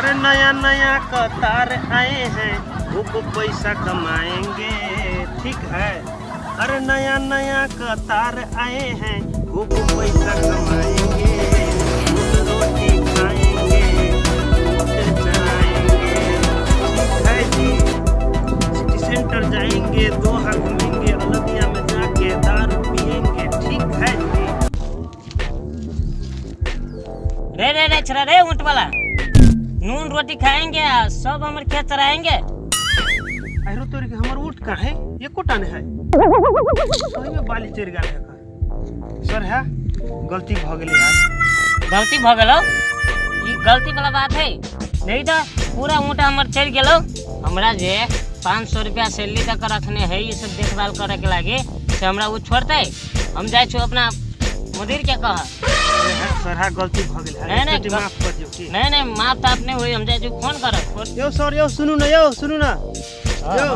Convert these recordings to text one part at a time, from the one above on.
अरे नया नया कतार आए हैं, खूब पैसा कमाएंगे, ठीक है। अरे नया नया कतार आए हैं, खूब पैसा कमाएंगे, खूब रोटी खाएंगे, ऊँट चराएंगे, ठीक है जी। सिटी सेंटर जाएंगे, दोहा घूमेंगे, अलदिया में जाके दारू पिएंगे, ठीक है जी। रे रे रे छरा रे ऊँट वाला, नून रोटी खाएंगे आ सब हमर खेत चराएंगे। अरे तोरी के हमर ऊँट कहाँ है? एकोटा नहीं है, सही में बाली चढ़ गेल है का। सर है गलती भ गेलै यार। गलती भ गेलौ? ई गलती वाला बात है नहीं तो पूरा ऊँट हमर चढ़ गेलौ। हमरा जे 500 रुपया सैलरी तक रखने है ये सब देखभाल करे के लागे से हमरा वो छोड़ते, हम जाइ छु अपना मुदीर के कह। सर है गलती भ गेल है, नहीं, नहीं, बेटी माफ कर दियो की। नहीं नहीं माफ ताप नहीं हुई, हम जाइ छु फोन करब, फोन। यो सर यो सुनू ना, यो सुनू ना, यो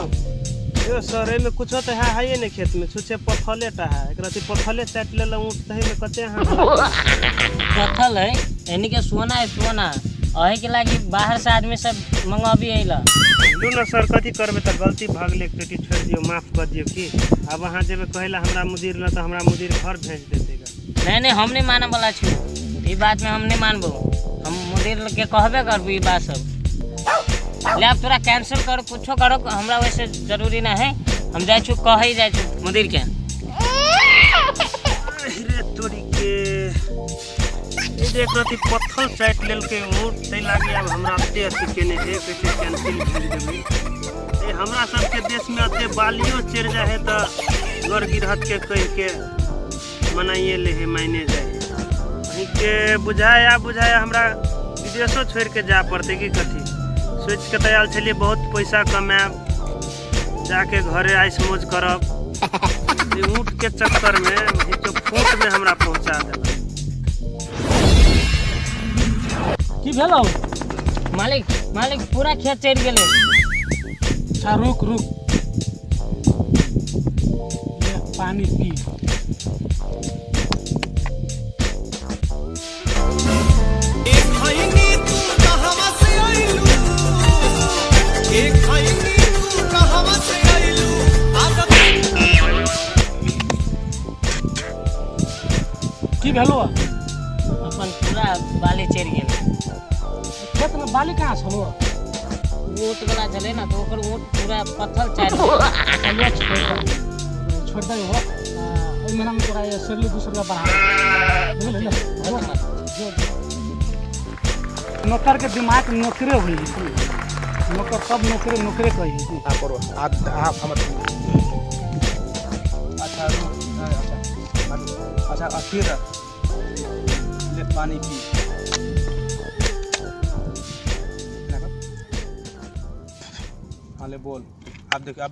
यो सर एमे कुछो त है है नहीं खेत में, छुछे पत्थले टा है, एकरा ती पत्थले चाट लेला ऊँट तही में कते हां पत्थल है यानी के सोना है सोना, अहे के लागी बाहर से आदमी सब मंगाबी अइला। लू ना सर कथी करबे त गलती भ गेलै, एक टोटी छोड़ दियो, माफ कर दियो की। अब अहाँ जेबे कहैला हमरा मुदीर न त हमरा मुदीर घर भेज देते गा। नहीं नहीं हम नहीं माने वाला छी ई बात में, हम नहीं मानबो, हम मुदीर के कहबे करबो ई बात सब। ले अब तोरा कैंसिल करो कुछो करो हमरा वैसे जरूरी ना है, हम जाइ छु कहै जाइ छु मुदीर के। अरे तोरी के ई जे एक रति पत्थर चाटि लेलकै ऊँट, ताहि लागी आब हमरा एते अथी केने है, कहै छै कैंसिल भेज देबै। ए हमरा सबके देश में एते बालियो चढ़ि जाइ है तऽ गर गिरहत के कहि के मनाइए ले है, मायने जाइ है। अहीं के बुझाया बुझाया हमरा विदेशो छोड़ि के जाय पड़तै की कथी। सोचि के तऽ आयल छलियै बहुत पैसा कमायब, जाके घरे ऐश मौज करब, ई ऊँट के चक्कर में फूट में हमरा पहुँचा देलक। की भेलौ मालिक? मालिक पूरा खेत चढ़ि गेलै। अच्छा रुक रुक, ले पानी पी। की भेलो? अपन पूरा बाली चढ़ि गेल। खेत में बाली कहाँ छलो? ऊँट वाला छलै ना तो ओकर ऊँट पूरा पत्थर चाटि गेल। चलिए छोड़ दे, छोड़ दे हो। एहि महीना में तोरा सैलरी 200 रुपया बढ़ा बुझल ने? नौकर के दिमाग नौकरे होइ है, नौकर सब नौकरे नौकरे कहै है। हाँ करो आप आप हमर अच्छा अच्छा अच्छा फिर ले पानी पी। हाँ ले बोल, आप देखो आप।